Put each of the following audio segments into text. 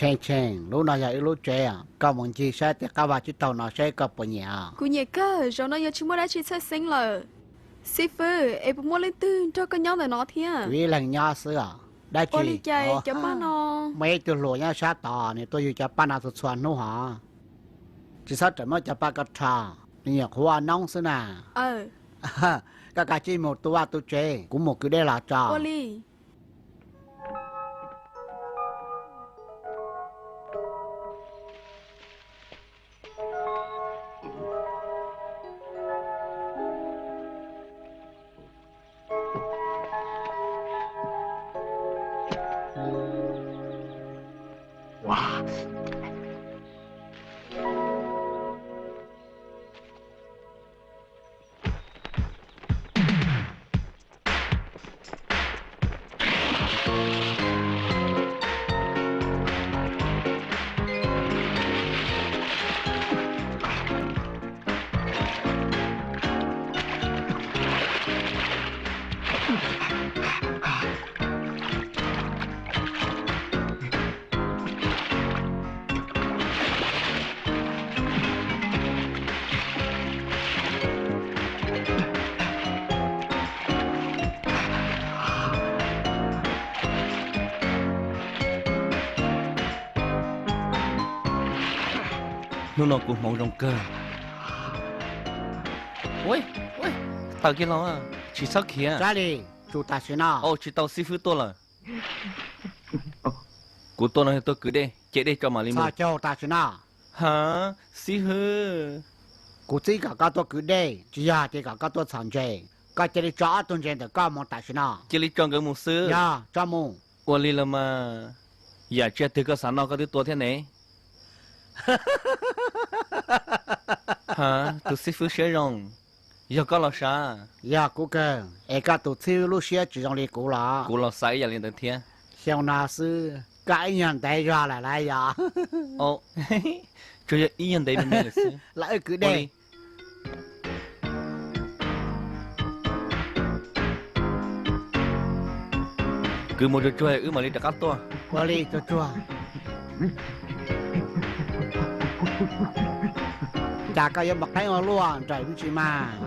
Cheej Cheej, lub no yog wb lub tsev, koj mus ncig saib tej qab vaj tsib taug no saib koj puas nyiam. Kuv nyiam kawg, zaum no yuav tsis muaj dab tsi txhawj xeeb lawm. Xib fwb, es puas muaj leej twg nrog koj nyob ntawm no thiab? Kuv ib leeg nyob xwb os. Dab tsi? Ua li cas cov paj no? Muaj ib tug hluas nyob sab tod, nws tuaj yug cov paj no txhua txhua hnub hos. Tsis txhob rawm muab cov paj ko rho, nws nyuam qhuav ua noob xwb na. Koj kav tsij mus tu vaj tu tsev, kuv mus kwv dej los tso. Ua li. Hnub no kuv hmoov zoo kawg. Taws kiag los, tsis txhob khiav. Sab li, tsum tam sim no. Tsis tau, xib fwb tuaj lawm. Kuv tuaj no yog tuaj kwv dej, ce dej tso mam li mus. Txhob caug tam sim no. Ha, xib hwb. Kuv txib kom koj tuaj kwv dej, tsis yog tias kom koj tuaj txhom ntses. Koj cia li tso ob tug ntses ntawm koj mus tam sim no. Cia li tso nkawd mus xwb. Yog, tso mus. Ua li los mas, yam tsiaj twg koj xav noj koj twb tua thiab ne. Ha, tus xib fwb siab zoo, yog koj los sav? Yog kuv kawg, es koj tus xib fwb lub siab tsis zoo li kuv los? Kuv los xav ib yam li ntawd thiab. Xyoo no xwb, koj ib nyuag ntev zog lawm lauj yog? Tsuas yog ib nyuag ntev me me lawm xwb. Los wb kwv dej. Kwv mus tsuag tsuag wb mam li rov qab tuaj. Ua li tsuag tsuag. Cas koj yuav mus qeeb ua luaj nraim me ntsis mas.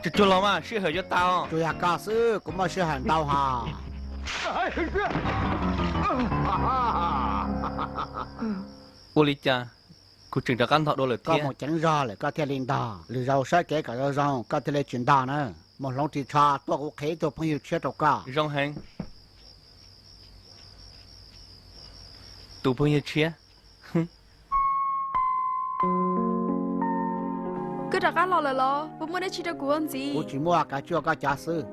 Tsuag tsuag los mas, sij hawm yuav tag. Tsuas yog koj xwb, kuv muaj sij hawm ntau hos. Ua li cas kuv tseem rov qab ntog dua lawm thiab? Koj mus ceev zog lawm koj thiaj li ntog. Lwm zaus saib kev kom zoo zoo koj thiaj li tsis ntog na. Mus hloov ris tsho tuaj, kuv qhia ib tug phooj ywg tshiab rau koj. Zoo heev. Tus phooj ywg tshiab. Koj rov qab los lawm los? Puas muaj dab tsi rau kuv ua ntxiv? Kuv tsis muaj, kav tsij ua koj cov xwb.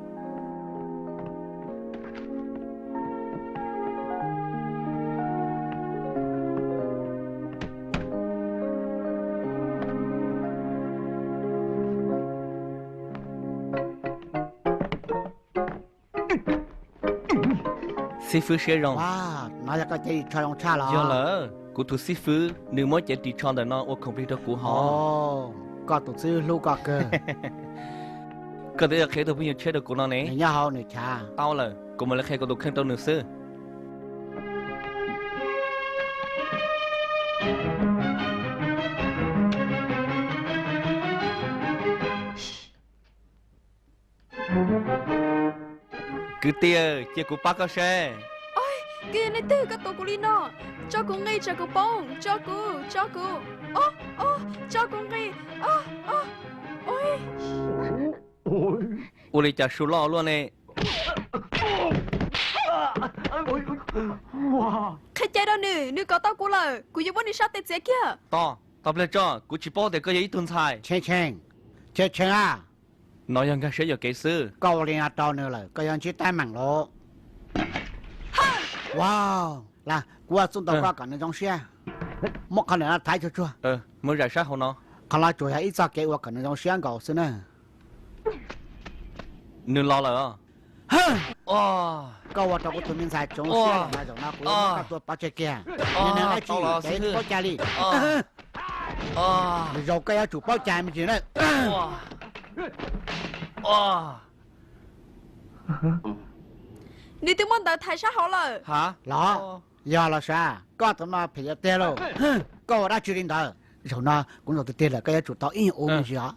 Xib fwb siab zoo. No yog koj cev ris tsho zoo tshaj los? Yog lawm, kuv tus xib fwb nws muab cev ris tsho ntawm no ua khoom plig rau kuv hos. Koj tus xib fwb hlub koj kawg. Koj twb qhia tus phooj ywg tshiab rau kuv no ne. Nws nyob hauv nws chav. Tau lawm, kuv mam li qhia kuv tus kheej rau nws xwb. Kwv tij, cia kuv pab koj seb. Koj yog leej twg koj tua kuv li no? Tso kuv nqi, tso kuv poob, tso kuv, tso kuv. Tso kuv nqi. Ua li cas su loj luaj ne? Qhia cai rau nws, nws kom tau kuv lawm, kuv yuav muab nws sab tes txiav kiag. Tos, tos pliag tso, kuv tsis paub tias koj yog ib tug ntxhais. Cheej Cheej, Cheej Cheej a. No yog nkag siab yuam kev xwb. Koj ua li no rau nws lawm koj yuav ntsib teeb meem lauj. Wow, kuv ua txuj ntau koj kom nws zoo siab. Muab qhov ntawm no thaiv tsuag tsuag. Muab zais sab hauv no. Qhov no tsuas yog ib txoj kev ua kom nws zoo siab nkaus xwb na. Nws los lawm os. Koj ua rau kuv tus me ntxhais tsoov siab lawm mas zaum no kuv yuav muab koj tua pov tseg kiag. Niag neeg dab tsi ces paub cai li. Zaum koj yuav tsum paub cai me ntsis na. Nws twb muab ntawv thaiv sab hauv lawm. Los, yog los sav, koj tus no phem tiag tiag lauj. Koj ua dab tsi li ntawd? Zaum no kuv ntaus tiag tiag lawm, koj yuav tsum tau ib nyuag ua me ntsis os.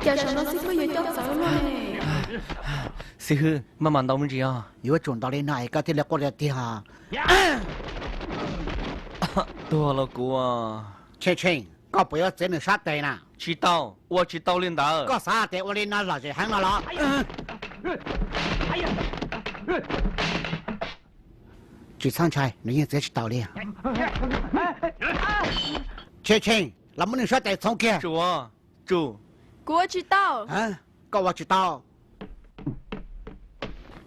Cas zaum no xib fwb yuav coj txawv luaj ne? Xib fwb, maj mam ntaus me ntsis os. Yuav tsum ntaus li no es koj thiaj li quaj tiag tiag. Tuag los kuv. Tsheej Tsheej, koj puas yuav txiav nws sab tes na? Tsis tau, ua tsis tau li ntawd. Koj xav tias ua li no lom zem heev no los? Tsis txhob ntshai, nws yeej txiav tsis tau li. Tsheej Tsheej, los muab nws sab tes txhoov kiag. Tsum, tsum. Kuv ua tsis tau. Koj ua tsis tau.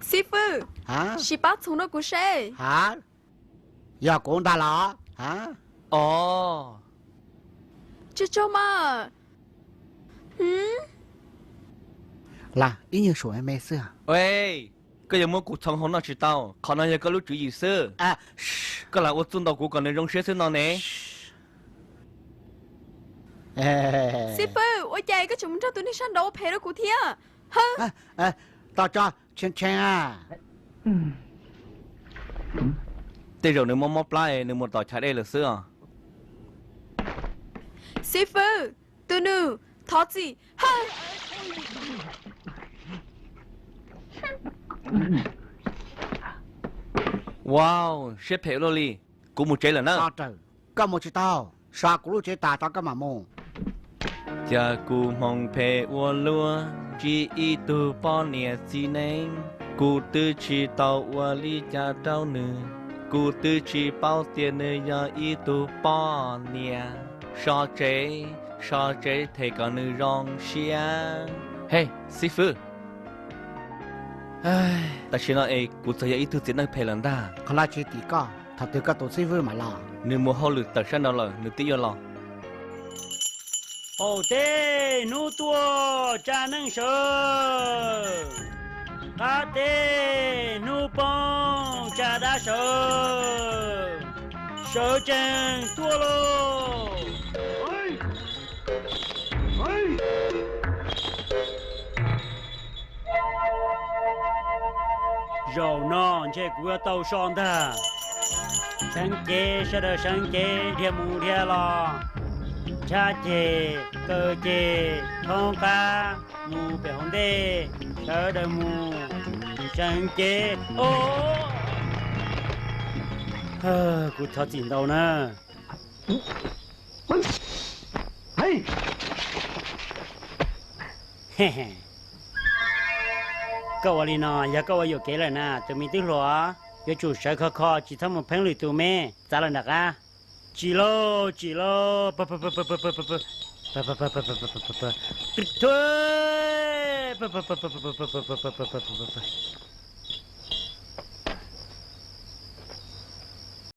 Xib fwb, sim pab txhoov rau kuv seb. Yog kuv ntag los? Os, tsaug tsaug mas. Lam ib nyuag suam me me xwb. Koj yuav muab kuv txhoov hauv no tsis tau, qhov no yog koj lub tswv yim xwb. Koj lam ua txuj ntaus kuv kom nws zoo siab xwb no ne. Xib fwb, ua cas koj tseem mus nrog tus neeg sab nraud ua phem rau kuv thiab? Tos tso, Tsheej Tsheej. Tej zaum nws mob mob plab es nws mus tom chav dej lawm xwb os. Xib fwb, tus nws thov txim. Wow, siab phem luaj li. Kuv mus tsev lawm na. Koj mus tsis tau, so kuv lub tsev tas tso koj mam mus. Cas kuv hmoov phem ua luaj, tsis ib tug poj niam txiv neeb, kuv twb tsis tau ua li cas rau nws, kuv twb tsis paub tias nws yog ib tug poj niam. So tsev, so tsev them kom nws zoo siab. Hej, xib fwb, tam sim no es kuv txawm yog ib tug txiv neej phem lawm ntag. Qhov no tsis tim koj, thaum twg koj tus xib fwb mam los. Nws mus hauj lwm tawm sab nraud lawm, nws twb yuav los. Qaum teb hnub tuaj tsa neej sawv, qab teb hnub poob tsa dab sawv, sawv tsees tuaj lauj. Zaum no ntshe kuv yuav tau so ntag. Seev cev, sawv daws seev cev, dhia mus dhia los, ntshab ceg, kaw ceg, thoob qab, mus pem hauv ntej, sawv daws mus, seev cev. Kuv thov txim ntau na. Koj ua li no yog koj ua yuam kev lawm na, tus me tub hluas, yuav tsum sawv khov kho tsis txhob mus pheeb lwm tus me, txav lawm nram qab. Tsis lauj, tsis lauj.